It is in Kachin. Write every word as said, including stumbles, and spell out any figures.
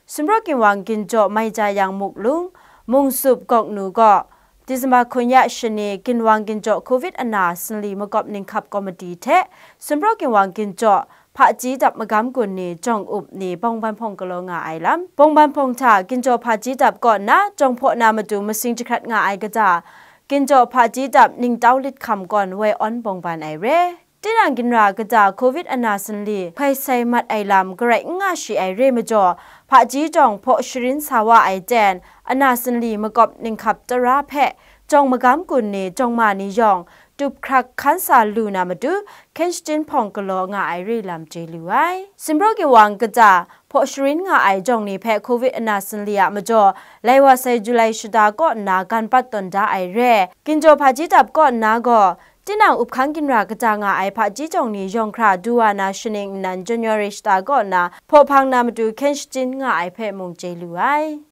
Sumpraw Ginwang Ginjaw Mai Ja Yang Muklung, Mungsup Gawknu gaw, Disemba hkun ya shani Ginwang Ginjaw Covid ana sanli makawp ninghkap komiti hte Sumpraw Ginwang Ginjaw hpaji dap magam gun ni jawng up ni bawngban hpawng galaw nga ai lam, bawngban hpawng hta Ginjaw hpaji dap kaw nna jawng hpaw na matu masing jahkrat nga ai kaja, Ginjaw hpaji dap ningtau lit hkam kawn woi awn bawngban ai re. Tinang ginra kaja Covid ana sanli hpai sai mat ai lam garai n nga shi ai re majaw, hpaji jawng hpaw sharin sa wa ai ten, ana sanli makawp ninghkap tara hpe jawng magam gun ni jawng ma ni yawng tup hkrak hkan sa lu na matu, hkyen shachyun hpawng galaw nga ai re lam chye lu ai. Sumpraw Ginwang kaja hpaw sharin nga ai jawng ni hpe Covid ana sanli a majaw, lai wa sai Julai shata kaw nna gan pat tawn da ai re. Ginjaw hpaji dap kaw nna gaw, tinang up hkang ginra kaja nga ai hpaji jawng ni yawng hkra du wa na shaning nnan January shata kaw nna hpaw hpang na matu hkyen shachyun nga ai hpe mung chye lu ai.